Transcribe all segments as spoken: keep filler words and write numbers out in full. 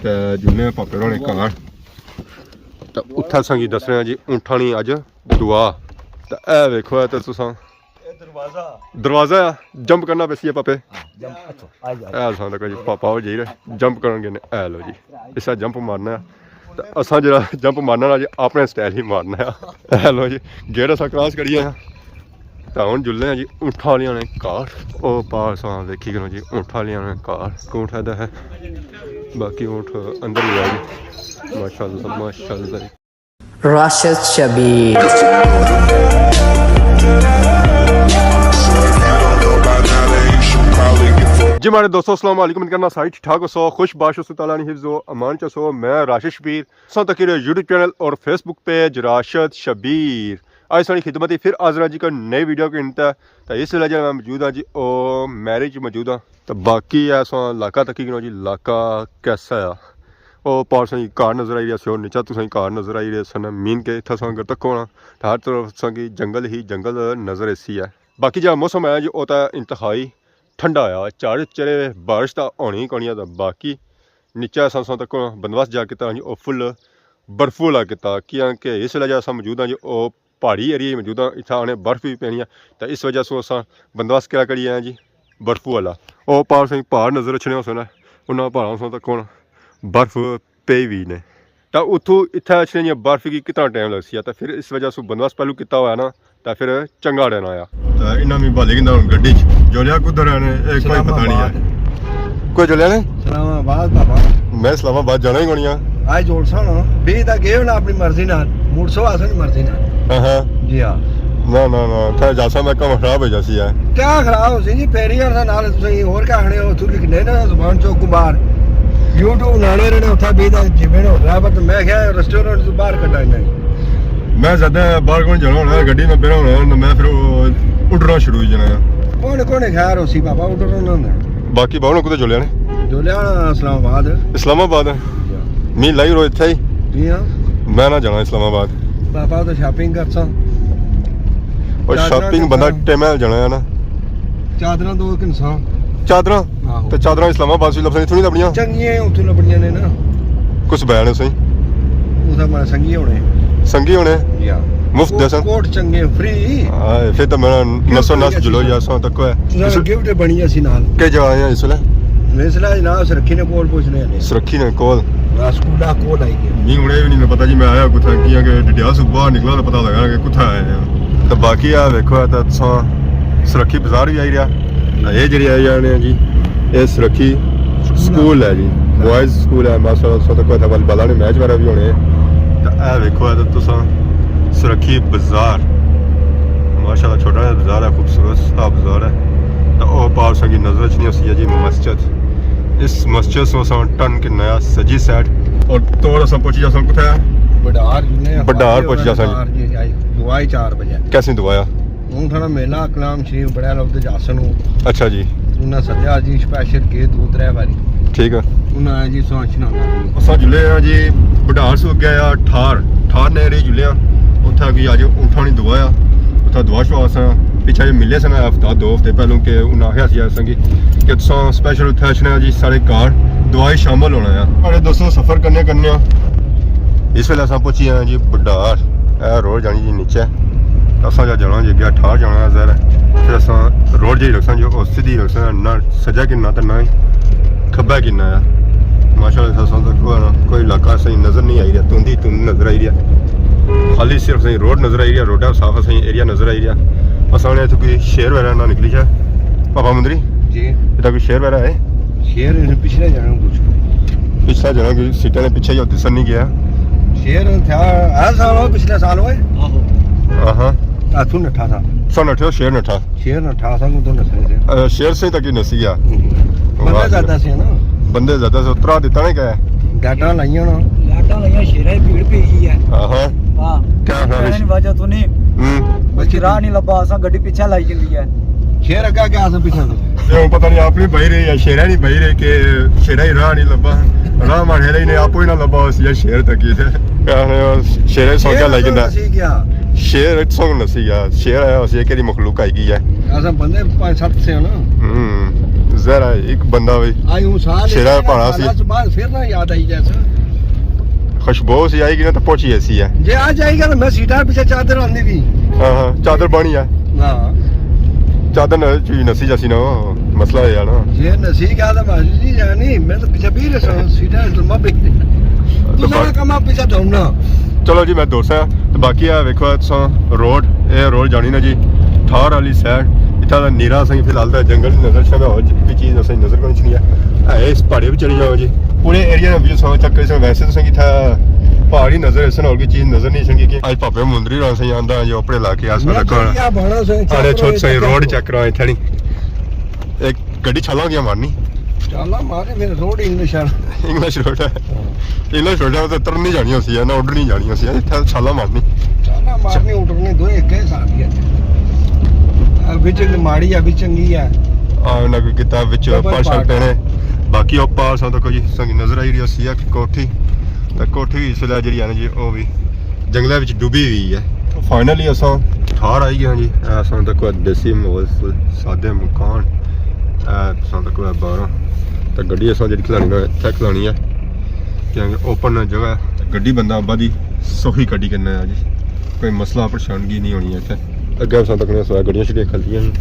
تے جلنے آں پاپے ہوراں نے گھر۔ تے اتھے اساں کی دسنے آں جی اونٹھاں نی اج دعا۔ تے اے ویکھو، اے تے تساں اے دروازہ۔ دروازہ آ، جمپ کرنا پیسی ہے پاپے۔ ہاں، جمپ، اچھا، آ جاؤ۔ اے اساں تک جی پاپا ہور جائی رہے، جمپ کرن گے نے۔ اے لو جی، اسا جمپ مارنا ہے۔ تے اساں جڑا جمپ مارنا نا جی، اپنے سٹائل ہی مارنا ہے۔ اے لو جی، گیٹ اساں کراس کریے ہیں۔ تے ہن جلنے ہیں جی اونٹھاں آلیاں نے گھر۔ او پار اساں ویکھی کرو جی اونٹھاں آلیاں نے گھر۔ اونٹ ہے تے ہے، باقی اونٹ اندر ہی ہے جی۔ ماشاءاللہ، ماشاءاللہ۔ راشد شبیر۔ جی ماڑے دوستو، السلام علیکم، امید کرنا سارے ٹھیک ٹھاک ہوسو، خوش باش ہوسو، تعالیٰ نی حفظ و امان چ ہوسو۔ میں راشد شبیر، تساں تکی رہے یوٹیوب چینل اور فیس بک پیج راشد شبیر۔ آج ساڑی خدمت ہی پھر حاضر ہاں جی کوئی نئی ویڈیو کے انتہا۔ تے اس ویلے جڑا میں موجود ہاں جی، او میرج موجود ہاں۔ تے باقی ہے اساں علاقہ تکی گنو جی، علاقہ کیسا ہے؟ او پار ساں کی کار نظر آئی رہی سی، اور نیچے تساں کی کار نظر آئی رہی سن، مین کے اتھا ساں اگر تکو نا، تے ہر طرف ساں کی جنگل ہی جنگل نظر ایسی ہے۔ باقی جڑا موسم ہے جی، او تے انتہائی ٹھنڈا ہویا، چار چرے بارش تاں ہونی ہی کونی ہے۔ تے باقی نیچے اساں ساں تکو نا بندوبست جا کیتا جی، او فل برف والا کیتا، کیاں کہ اس ویلے جڑا اساں موجود ہاں جی، او پہاڑی ایریے موجود ہاں، اتھا آنے برف بھی پینی ہے، تے اس وجہ سے اساں بندوبست کرا کری آئے ہیں جی برف والا۔ او پار ساں پہاڑ نظر اچھنے ہوسن، انہاں پہاڑاں ساں تک ہن برف پئی وی نے۔ تے اتھوں اتھا اچھنے جی برف کی کتنا ٹائم لگسی ہے، تے پھر اس وجہ سے بندوبست پہلو کیتا ہوا ہے نا، تے پھر چنگا رہنا آیا۔ تے انہاں میں بھالے گندا ہن گڈی چ۔ جولیا کدھر ہے نے، اے کوئی اسلام پتہ نہیں ہے۔ آباد۔ کوئی جولیا نے؟ اسلام آباد بابا۔ میں اسلام آباد جانا ہی کونی آ۔ آج جوڑ سا نا، بی تک گئے نا اپنی مرضی نال، مڑ سو آسن مرضی نال۔ ہاں ہاں۔ جی ہاں۔ نہ نہ نہ، تھا جاسا میں کم خراب ہو جاسی ہے۔ کیا خراب ہو سی جی، پیری اور نال تسیں اور کیا کھڑے ہو، تھو لکھنے نا زبان چوک کو باہر۔ یوٹیوب نانے رہنے اتھا بی تک جیبے نا ڈرائیور، تو میں کیا ریسٹورنٹ تو باہر کڈا انہاں نے۔ میں زیادہ باہر کون جانا ہونا، گڈی میں بیٹھا ہونا، میں پھر اڈرنا شروع ہو جانا ہے۔ کون کون خیر ہو سی بابا، اڈرنا نہ ہونا۔ باقی باہر کتے جولیا نے؟ جولیا اسلام آباد۔ اسلام آباد؟ می لائی رو اتھے ہی۔ جی ہاں۔ میں نہ جانا اسلام آباد۔ پاپا تو شاپنگ کرساں۔ او چادراں شاپنگ بندہ کرساں۔ ٹائم نال جانا ہے نا۔ چادراں دو کنساں۔ چادراں؟ آہو۔ تے چادراں اسلام آباد وچ لبساں، اتھوں نہیں لبنیاں؟ چنگیاں اتھوں لبنیاں نے نا۔ کس بیان ہے سہی؟ اتھا مارا سنگی ہونے۔ سنگی ہونے؟ یا۔ مفت دے سن؟ کوٹ چنگے، فری۔ ہائے، پھر تو میرا نسو نس جلو یا سو تک ہے۔ تساں گفٹ بنی اسی نال۔ کہ جا آئے ہیں اس ویلے؟ اس ویلے جناب سرکھی نے کول پہنچنے ہیں۔ سرکھی نے کول؟ راسکولا کول آئی گئے۔ نہیں، ہنے بھی نہیں پتا جی میں آیا کتھا، کیاں کہ ڈڈیال سے باہر نکلا تو پتا لگا کہ کتھا آئے ہیں۔ تو باقی آ دیکھو، اے تے تساں سرکھی بازار بھی آئی رہیا۔ اے جڑی آئی جانے ہیں جی، اے سرکھی سکول ہے جی، بوائز سکول ہے۔ ماشاءاللہ، سو تک کوئی تھا بال بالا نے میچ وغیرہ بھی ہونے ہیں۔ تو اے دیکھو، اے تے تساں سرکھی بازار، ماشاءاللہ چھوٹا جہا بازار ہے، خوبصورت سا بازار ہے۔ تو او پار ساں کی نظر اچھنی ہوسی ہے جی مسجد۔ اس مسجد سوں اساں ٹرن کرنا ہے سجی سائیڈ، اور توڑ اساں پہنچی جاساں کتھے؟ بڈار جلنے آں، بڈار پہنچی جاساں جی۔ بڈار جی، آئی دعا ہی چار بجے۔ کیسی دعا ہے؟ ہن تھوڑا میلہ کلام شریف بڑا لوگ تے جاسن ہو۔ اچھا جی۔ انہاں سدیا جی سپیشل گئے دو ترے واری۔ ٹھیک ہے۔ انہاں آیا جی سو اچھنا۔ اساں جلے آں جی بڈار سو اگے آیا ٹھار، ٹھار نے ری جلے آں۔ اتھا کوئی اج اونٹھاں نی دعا آ۔ اتھا دعا شعا اساں پچھے جے ملے سن ہفتہ دو ہفتے پہلوں کہ انہاں آخیا سی اساں کی کہ تساں سپیشل اتھے اچھنا جی سارے گھر دعا ہی شامل ہونا ہے۔ سارے دوستو سفر کرنے کرنے آں۔ اس ویلے اساں پہنچی آئے جی بڈار۔ اے روڈ جانی جی نیچے۔ اساں جا جانا جی اگے ٹھار جانا ہے ظاہر ہے۔ پھر اساں روڈ جی رکھساں جو او سیدھی رکھساں نہ سجا کننا تے نہ ہی کھبا کننا ہے۔ ماشاءاللہ اتھا اساں تک کوئی، کوئی علاقہ صحیح نظر نہیں آئی رہا، توندی توند نظر آئی رہا۔ خالی صرف صحیح روڈ نظر آئی رہا، روڈا صاف صحیح ایریا نظر آئی رہا۔ اساں نے اتھوں کوئی شیر وغیرہ نہ نکلی ہے۔ پاپا مندری؟ جی۔ اتھا کوئی شیر وغیرہ ہے؟ شیر پچھلے جانا کچھ۔ پچھلا جانا کوئی سیٹاں نے پچھے ہی دسن نہیں گیا۔ شیر تھا ہر سال ہوئے، پچھلے سال ہوئے؟ آہو۔ آہاں۔ اتھوں نٹھا تھا۔ سو نٹھے ہو، شیر نٹھا۔ شیر نٹھا سا کو تو نسنے سے۔ اچھا، شیر سے تک ہی نسی گیا۔ ہوں۔ واہ بندے جی۔ زیادہ سے نا۔ بندے زیادہ سے، اترا دیتا نے کیا ہے؟ لائٹاں لائیاں نا۔ لائٹاں لائیاں، شیرے بھیڑ پئی گئی ہے۔ آہاں۔ ہاں۔ کیا خیال ہے؟ شیرے نی وجہ تو نہیں۔ ہوں۔ بلکہ راہ نہیں لبا، اساں گڈی پچھے لائی جندی ہے۔ شیر اگا کیا اساں پچھے سے؟ یہ پتہ نہیں اپنی بھائی رہی یا شیرے نی بھائی رہی کہ شیرے ہی راہ نہیں لبا۔ راہ ماڑے رہی نے آپ ہی نہ لبا، اس یا شیر تک ہی۔ کیا ہے، شیرے سو کیا لائی جندا؟ شیر سو نسی گیا۔ شیر آیا، اس یہ کہڑی مخلوق آئی گئی ہے۔ اساں بندے پانچ ست سے نا۔ ہوں۔ ذرا ایک بندہ وی آئی ہوں سال شیرا پہاڑا سی۔ سال بعد پھر نہ یاد آئی جیسا۔ خوشبو سی آئی گی نا تو پہنچی ایسی ہے۔ جے آ جائے گا تو میں سیٹا پیچھے چادر آندی بھی۔ ہاں ہاں، چادر بانی ہے۔ ہاں۔ چادر نہ چوئی نسی جاسی نا، مسئلہ ہے نا۔ جے نسی گیا تو معذرت جی جانی، میں تو پیچھے بھی رسا، سیٹا تو مت بھی۔ تو سارا کم آپ پیچھے دوڑنا۔ چلو جی، میں دوست ہے۔ تو باقی ہے ویکھو تساں روڈ، اے روڈ جانی نا جی ٹھار والی سائیڈ۔ اتھا دا نیرا سائیں فی الحال تے جنگل نظر شاں اور کوئی چیز اساں نظر کوئی نہیں ہے۔ اے اس پہاڑے پہ چڑھی جاؤ جی، پورے ایریا نا ویو سو چیک کری سو۔ ویسے تو سائیں اتھا پہاڑی نظر ہے، اور کوئی چیز نظر نہیں سنگی کہ اج پاپے مندری رہا سائیں آندا جو اپنے علاقے آس پاس کر۔ آنے چھوٹ سائیں روڈ چیک کرو اتھا نہیں۔ ایک گڈی چھالا گیا مارنی۔ چالا مارے میرے روڈ انگلش ہے۔ انگلش روڈ ہے۔ انگلش روڈ ہے، تو ترنی جانی ہوسی ہے، نہ اڈنی جانی ہوسی ہے، اتھا چھالا مارنی۔ چالا مارنی، اڈنی دو ایک ہے ساتھ ہی ہے۔ اب وچ ماڑی ہے، وچ چنگی ہے۔ آ، نہ کوئی کتا وچ ڈبل پال شال پاٹ۔ پہنے۔ باقی او پال ساں تو کوئی سنگ نظر آئی رہی ہوسی ہے کہ کوٹھی۔ تے کوٹھی بھی اس ویلے جڑی ہے نا جی، او بھی جنگلے وچ ڈوبی ہوئی ہے۔ فائنلی اساں ٹھار آئی گئے ہاں جی۔ اے اساں تک کوئی دیسی ماحول، سادے مکان، اے اساں تک کوئی باراں۔ تے گڈی اساں جڑی کھلانی نا، اتھے کھلانی ہے۔ کیونکہ اوپن جگہ ہے۔ تے گڈی بندہ ابا دی سوکھی کڈی کرنا ہے جی۔ کوئی مسئلہ پریشانگی نہیں ہونی ہے اتھے۔ اگے اساں تک نے سویا گڈیاں شڈیاں کھلتیاں ہیں۔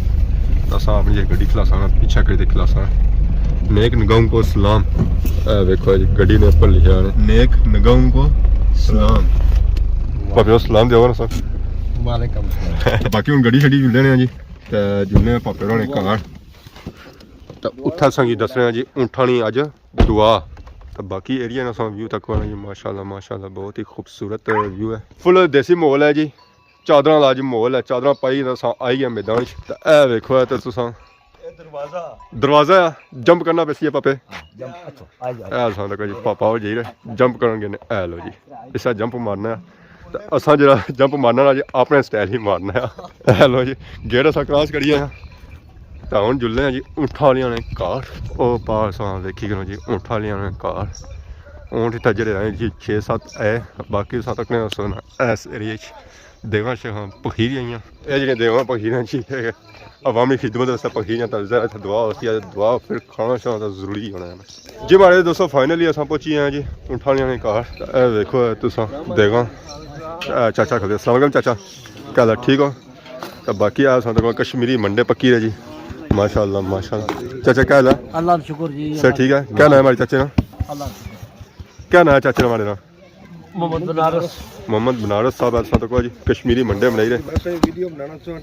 اساں اپنی جڑی گڈی کھلاساں، پیچھے کری تے کھلاساں۔ نیک نگاہوں کو سلام۔ اے ویکھو جی، گڈی نے اوپر لکھیا ہے، نیک نگاہوں کو سلام۔ پاپے سلام دیو نا سر۔ وعلیکم السلام۔ باقی ہن گڈی شڈی جلنے ہیں جی، تے جلنے ہیں پاپے ہوراں نے گھر۔ تے اتھا اساں کی دسنے ہیں جی اونٹھاں نی اج دعا۔ تے باقی ایریا نا اساں ویو تک ہونا جی، ماشاءاللہ، ماشاءاللہ، بہت ہی خوبصورت ویو ہے۔ فل دیسی ماحول ہے جی۔ چادراں لا جی ماحول ہے، چادراں پائی تے اساں آئی گئے میدان چ۔ تے اے ویکھو، اے تے تساں اے دروازہ۔ دروازہ ہے، جمپ کرنا پیسی ہے پاپے۔ ہاں، جمپ، اچھا، آ جاؤ۔ اے اساں تک جی پاپا ہو جائی رہے، جمپ کرن گے نے، اے لو جی۔ اسا جمپ مارنا ہے۔ تے اساں جڑا جمپ مارنا نا جی، اپنے سٹائل ہی مارنا ہے۔ اے لو جی، گیٹ اساں کراس کریے ہیں۔ تے ہن جلنے ہیں جی اونٹھاں آلیاں نے گھر۔ او پار اساں ویکھی کرو جی اونٹھاں آلیاں نے گھر۔ اونٹ اتھا جڑے ہیں جی چھ ست ہے، باقی اساں تکنے اساں ایس ایریا چ دیواں شیواں پخیریاں آئیاں۔ اے جڑیاں دیواں پخیریاں جی، اے عوامی خدمت واسطے پخیریاں، تے ذرا اتھا دعا ہوسی، اے دعا پھر کھانا شانا تے ضروری ہونا ہے۔ جی ماڑے دوستو، فائنلی اساں پہنچی گئے ہیں جی اونٹھاں آلیاں نے گھر۔ اے ویکھو، اے تساں دیکھاں۔ اے چاچا کھلے، السلام علیکم چاچا، کیا حال ہے؟ ٹھیک ہو؟ تے باقی اے اساں تکو کشمیری منڈے پکی رہے جی۔ ماشاءاللہ، ماشاءاللہ۔ چاچا کیا حال ہے؟ اللہ کا شکر جی، سر اللہ ٹھیک ہے؟ کیا نام ہے ہمارے چاچے نا؟ اللہ کا شکر۔ کیا نام ہے چاچے نا ہمارے نا؟ محمد بنارس۔ محمد بنارس صاحب اساں تکو جی کشمیری منڈے بنائی رہے۔ بس اے ویڈیو بنانا چاہن۔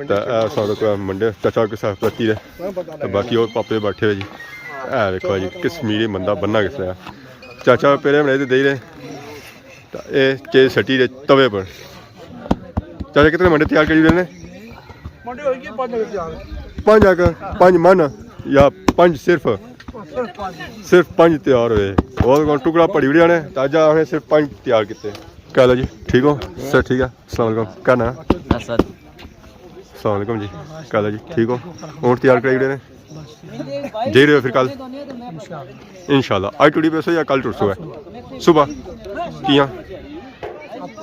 تے اے اساں تکو منڈے چاچا کے ساتھ پتی رہے۔ تے باقی اور پاپے بیٹھے ہوئے جی۔ اے ویکھو جی کشمیری منڈا بننا کس طرح۔ چاچا پیرے بنائی تے دے رہے۔ تے اے چیز سٹی رہے توے پر۔ چاچا کتنے منڈے تیار کری رہے نے؟ منڈے ہوئی گئے پنج منڈے تیار۔ پنج آکھ، پنج من یا پنج صرف؟ صرف پنج۔ صرف پنج تیار ہوئے۔ اور کون ٹکڑا پڑی اڑیا نے، تازہ آنے صرف پنج تیار کیتے۔ کیا حال ہے جی؟ ٹھیک ہو؟ سر ٹھیک ہے؟ السلام علیکم۔ کیا نام ہے؟ اسد۔ السلام علیکم جی۔ کیا حال ہے جی؟ ٹھیک ہو؟ اونٹ تیار کرائی اڑے نے؟ جائی رہے ہو پھر کل؟ انشاءاللہ۔ اج ٹری پیسو یا کل ٹرسو ہے؟ صبح؟ کیاں؟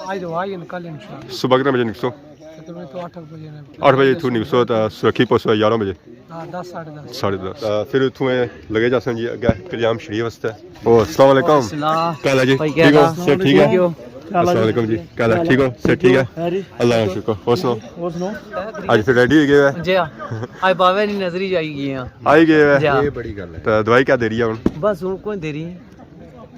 آج تو آئی کل انشاءاللہ۔ صبح کتنے بجے نکسو؟ تقریباً تو اٹھ بجے نے۔ اٹھ بجے اتھوں نکسو تے سرکھی پہنچو یارہ بجے۔ ہاں، دس، ساڑھے دس۔ ساڑھے دس۔ آ، پھر اتھوں اے لگے جاسن جی اگے کلیام شریف واسطے۔ او، السلام علیکم۔ السلام۔ کیا حال ہے جی؟ بھائی، کیا ٹھیک ہو؟ حال ہے؟ سر ٹھیک ہے؟ ٹھیک ہو؟ کیا حال ہے؟ السلام علیکم جی۔ کیا حال ہے؟ ٹھیک ہو؟ سر ٹھیک ہے؟ خیریت؟ اللہ کا شکر۔ اور سناؤ؟ اور سناؤ؟ اج پھر ریڈی ہوئی گئے ہو؟ جی ہاں۔ اج باوے نی نظری آئی گئے ہیں۔ آئی گئے ہو؟ جی ہاں۔ یہ بڑی گل ہے۔ تو دوائی کیا دے رہی ہے ہن؟ بس ہن کوئی دے رہی نہیں۔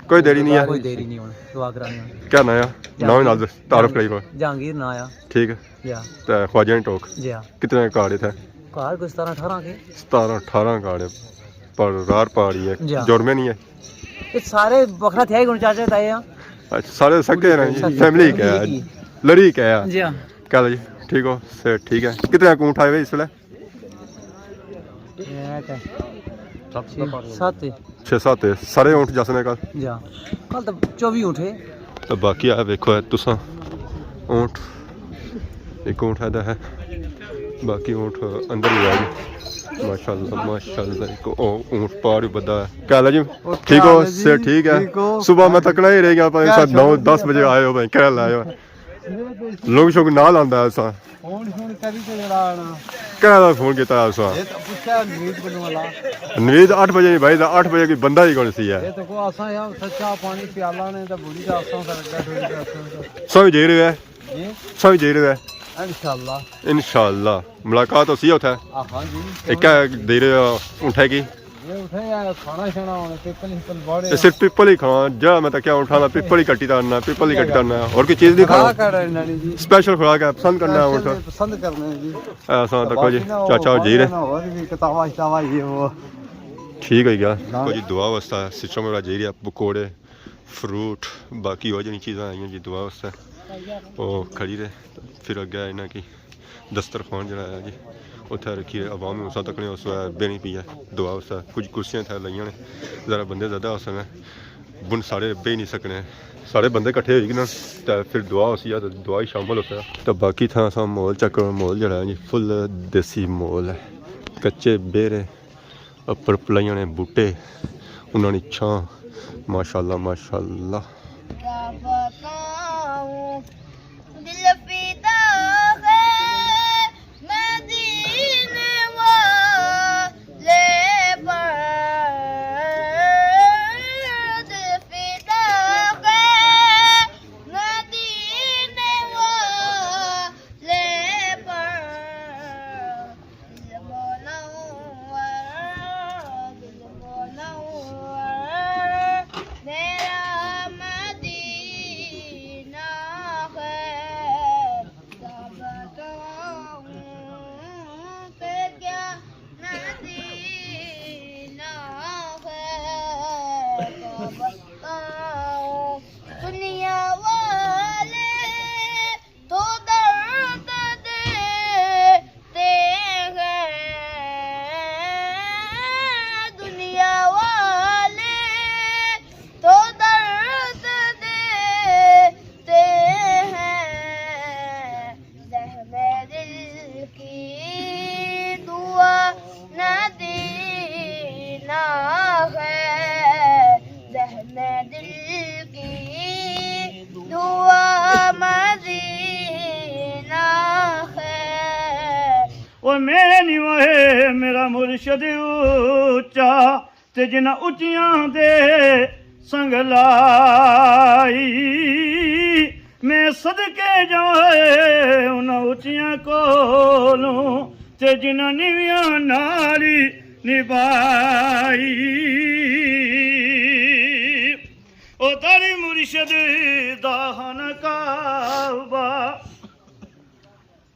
کوئی دے رہی نہیں ہے؟ کوئی دے رہی نہیں ہن۔ دعا کرانی ہے۔ کیا نام ہے؟ نام ہی نال تعارف کرائی۔ جہانگیر نام ہے۔ ٹھیک ہے۔ جی ہاں۔ تے خواجہ نے ٹوک؟ جی ہاں۔ کتنے کارڈ اتھے؟ کارڈ کوئی ستارہ اٹھارہ کے۔ ستارہ اٹھارہ کارڈ ہے۔ پر رار پہاڑی ہے۔ جی ہاں۔ جوڑ میں نہیں ہے؟ یہ سارے بکھرا تھیا ہی کون چاچے تائے ہاں۔ اچھا، سارے سکے ہیں جی، سکے۔ فیملی کا ہے۔ جی۔ لڑی کا ہے۔ جی ہاں۔ کیا حال ہے جی؟ ٹھیک ہو؟ صحت ٹھیک ہے؟ کتنے اکاؤنٹ آئے ہوئے اس ویلے؟ چھ ست۔ چھ ست ہے۔ سارے اونٹ جاسنے کل؟ جی ہاں۔ کل تو چوبی اونٹ ہے۔ تو باقی آ ویکھو ہے تساں اونٹ، ایک اونٹ ہے دا ہے، باقی اونٹ اندر ہی آ گئے۔ ماشاءاللہ، ماشاءاللہ، ایک او اونٹ پار ہی بدا ہے۔ کیا حال ہے جی؟ ٹھیک ہو؟ صحت ٹھیک ہے؟ ٹھیک ہو؟ صبح میں تکنا ہی رہ گیا، پر کیا ساڑھے نو، دس بجے آئے ہو بھائی، کیا لائے ہو؟ لوگ شوگ نال آندا ہے اساں۔ فون شون کری تے جڑا آنا۔ کہڑا دا فون کیتا ہے اساں؟ یہ تو پوچھا نوید بنو والا۔ نوید اٹھ بجے نہیں بھائی، دا اٹھ بجے کوئی بندہ ہی کون سی ہے۔ یہ تو کو اساں یا سچا پانی پیالا نے تو بولی دا اساں سر اگے ٹھوئی تے اساں۔ سوئی جائی رہے ہیں۔ جی۔ سوئی جائی رہے ہیں۔ انشاءاللہ۔ انشاءاللہ۔ ملاقات ہو سی اتھے۔ ہاں، ہاں جی۔ ایک کیا دے رہے ہو اٹھے کی؟ یہ اٹھے یا کھانا شانا ہونے، پیپل شیپل باڑے۔ یہ صرف پیپل ہی کھانا، جا میں تکیا اٹھانا، پیپل ہی کٹی تارنا، پیپل ہی کٹی تارنا، اور کوئی چیز نہیں کھانا۔ خوراک ہے انہاں نی جی۔ اسپیشل خوراک ہے، پسند کرنا ہے اٹھ۔ اسپیشل پسند کرنے ہیں جی۔ ایسا تکو جی، باقی نہ ہو، چاچا ہو جائی رہے۔ اور بھی کتاباں شتاباں یہ وہ۔ ٹھیک ہوئی گیا۔ نہ۔ کوئی دعا واسطہ سسٹم والا جائی رہا، پکوڑے، فروٹ، باقی ہو جنی چیزاں آئیاں جی دعا واسطے۔ وہ کھڑی رہے، پھر اگے انہاں کی دسترخوان جڑا ہے جی، اتھے رکھیے، عوام اساں تکنے اس وقت بہنی پی ہے، دعا اس وقت کچھ کرسیاں اتھے لائیاں نے، ذرا بندے زیادہ ہو سکنے، بن سارے بہی نہیں سکنے، سارے بندے کٹھے ہوئی گئے نا، تے پھر دعا ہوسی ہے، تے دعا ہی شامل ہوسا۔ تے باقی تھا اساں ماحول چیک کرو، ماحول جڑا ہے جی فل دیسی ماحول ہے، کچے بیرے، اپر پلائیاں نے بوٹے، انہاں نی چھاں، ماشاءاللہ، ماشاءاللہ۔ کیا بتاؤں، دل فدا ہے مدینے والے پر، دل فدا ہے مدینے والے پر۔ دل منور، دل منور، میرا مدینہ ہے۔ کیا بتاؤں کہ کیا مدینہ ہے۔ کیا بتاؤں دنیا والے تو درد دیتے ہیں، دنیا والے تو درد دیتے ہیں۔ زخم دل کی دعا نہ دینا ہے، زخم دل کی دعا مدینہ ہے۔ او میں نیواں ہے میرا مرشد اچا، تے جنہاں اچیاں دے سنگ لائی، میں صدقے جاواں انہاں اچیاں کولوں، تے جنہاں نیویاں نال ہی نبھائی۔ او داڑھی مرشد دا خانہ کعبہ،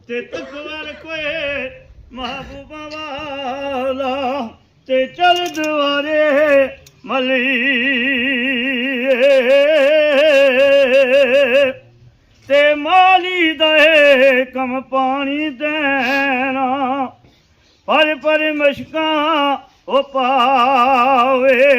تے تکبر کوئے محبوباں والا، تے چل دوارے ملی، تے مالی دا ہے کم پانی دینا۔ پر پر مشکاں او پاوے،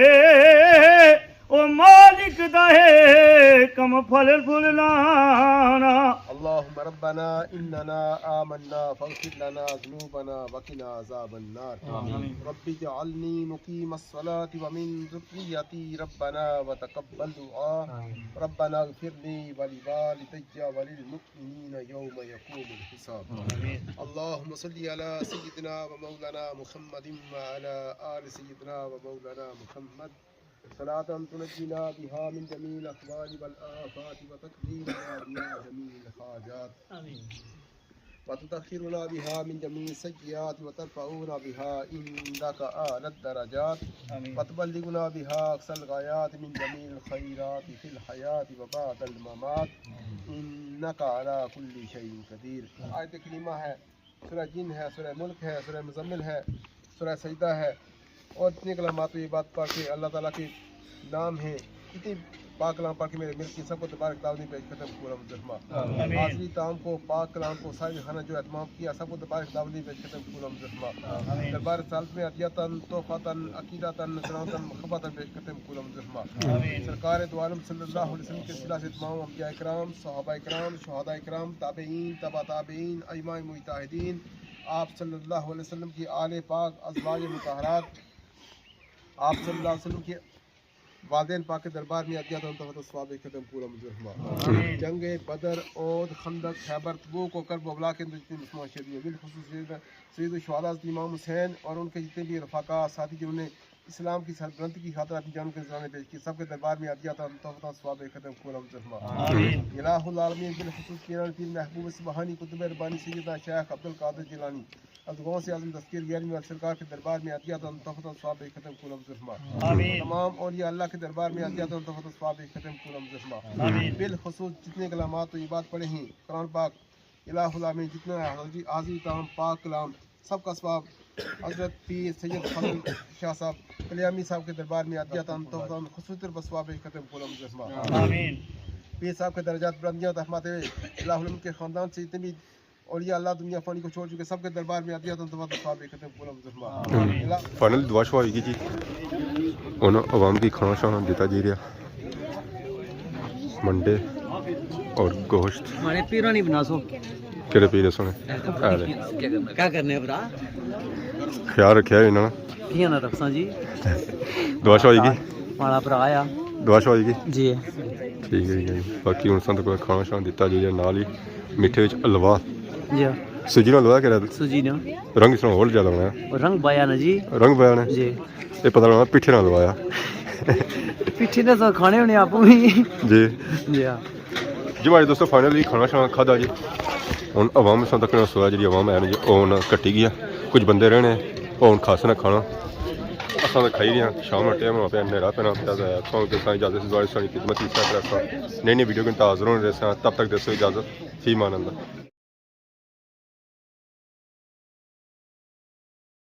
او مالک دا ہے کم پھل پھل لانا۔ اللهم ربنا إننا آمنا فاغفر لنا ذنوبنا وقنا عذاب النار۔ آمين۔ رب اجعلني مقيم الصلاة ومن ذريتي ربنا وتقبل دعاء۔ آمين۔ ربنا اغفر لي ولوالدي وللمؤمنين المؤمنين يوم يقوم الحساب۔ آمين۔ اللهم صل على سيدنا ومولانا محمد وعلى آل سيدنا ومولانا محمد، صلاة تنجينا بها من جميع الأهوال والآفات وتقضي لنا بها جميع الحاجات۔ آمين۔ وتطهرنا بها من جميع السيئات وترفعنا بها عندك أعلى الدرجات۔ آمين۔ وتبلغنا بها أقصى الغايات من جميع الخيرات في الحياة وبعد الممات۔ إنك على كل شيء قدير۔ آیت کریمہ ہے، سورہ جن ہے، سورہ ملک ہے، سورہ مزمل ہے، سورہ سجدہ ہے، اور جتنے کلمات یہ بات پڑھ کے اللہ تعالیٰ کے نام ہیں، اتنے پاک کلام پڑھ کے میرے ملک کی سب کو تبارک دعوت پیش ختم قبول منظور فرما۔ آمین۔ حاضری تعام کو، پاک کلام کو، سائل خانہ جو اہتمام کیا، سب کو تبارک دعوت پیش ختم قبول منظور فرما۔ آمین۔ دربار رسالت میں ہدیتاً، تحفتاً، عقیدتاً، نذرانتاً، محبتاً پیش ختم قبول منظور فرما۔ آمین۔ سرکار دو عالم صلی اللہ علیہ وسلم کے سلسلہ سے تمام انبیاء کرام، صحابہ کرام، شہداء کرام، تابعین، تبع تابعین، ائمہ مجتہدین، آپ صلی اللہ علیہ وسلم کی آل پاک، ازواج مطہرات، آپ صلی اللہ علیہ وسلم کی والدین پاک کے دربار میں عطیہ تن تحفۃ ثواب ختم پورا منظور فرما۔ آمین۔ جنگ بدر، احد، خندق، خیبر، تبوک اور کرب و بلا کے اندر جتنی مسلمان شہید ہوئے، بالخصوص سید، سید الشہداء حضرت امام حسین اور ان کے جتنے بھی رفقا، ساتھی جنہوں نے اسلام کی سربلندی کی خاطر اپنی جانوں کے نذرانے پیش کیے، سب کے دربار میں عطیہ تن تحفۃ ثواب ختم پورا منظور فرما۔ آمین۔ الہ العالمین، بالخصوص پیران پیر محبوب سبحانی قطب ربانی سیدنا شیخ عبدالقادر جیلانی، از غوث اعظم دستگیر گیارہویں والا سرکار کے دربار میں عطیہ تن تحفۃ ثواب ختم پورا منظور فرما۔ آمین۔ تمام اولیاء اللہ کے دربار میں عطیہ تن تحفۃ ثواب ختم پورا منظور فرما۔ آمین۔ بالخصوص جتنے کلامات تو یہ بات پڑھے ہیں قرآن پاک، الہ العالمین، جتنا حاضری، حاضری تام پاک کلام، سب کا ثواب حضرت پیر سید فضل شاہ صاحب کلیامی صاحب کے دربار میں عطیہ تن تحفۃ خصوصی طور پر ثواب ختم پورا منظور فرما۔ آمین۔ پیر صاحب کے درجات بلندیاں تک فرماتے ہوئے الہ العالمین کے خاندان سے جتنے بھی اولیاء اللہ دنیا فانی کو چھوڑ چکے، سب کے دربار میں عطیہ تن تحفۃ ثواب ختم پورا منظور فرما۔ آمین۔ اللہ فائنل دعا شعا ہوئی گئی جی۔ ہن عوام کی کھانا شانا دیتا جی رہا۔ منڈے اور گوشت۔ ہمارے پیرا نہیں بنا سو۔ کہڑے پیر سونے؟ کیا کرنے ہیں برا؟ خیال رکھیا انہاں نا۔ کیاں نہ رکھساں جی۔ دعا شعا ہوئی گئی؟ ماڑا برا آیا۔ دعا شعا ہوئی گئی؟ جی۔ ٹھیک ہے جی۔ باقی ہن سانوں کوئی کھانا شانا دیتا جی، نال ہی میٹھے وچ حلوا۔ جی۔ سوجی نال حلوا کرا؟ سوجی نال۔ رنگ اس نال ہور زیادہ ہونا ہے۔ رنگ بایا نا جی۔ رنگ بایا نے؟ جی۔ یہ پتہ لگنا پیٹھے نال لوایا۔ پیٹھے نے تو کھانے ہونے آپ بھی۔ جی۔ جی ہاں۔ جی ہمارے دوستو، فائنلی کھانا شانا کھادا جی۔ ہن عوام ساں تک سویا جی، عوام ہے نا جی، او ہن کٹی گیا۔ کچھ بندے رہنے، او ہن کھاسے نا کھانا۔ اساں تو کھائی رہے ہیں، شام کا ٹائم ہوا پیا، نیرا پینا پیا، تو تساں اجازت سے دوبارہ سانی خدمت کی ساتھ رکھا۔ نئی نئی ویڈیو کے حاضر ہونے رہے ساں، تب تک دیسو اجازت، فی امان اللہ۔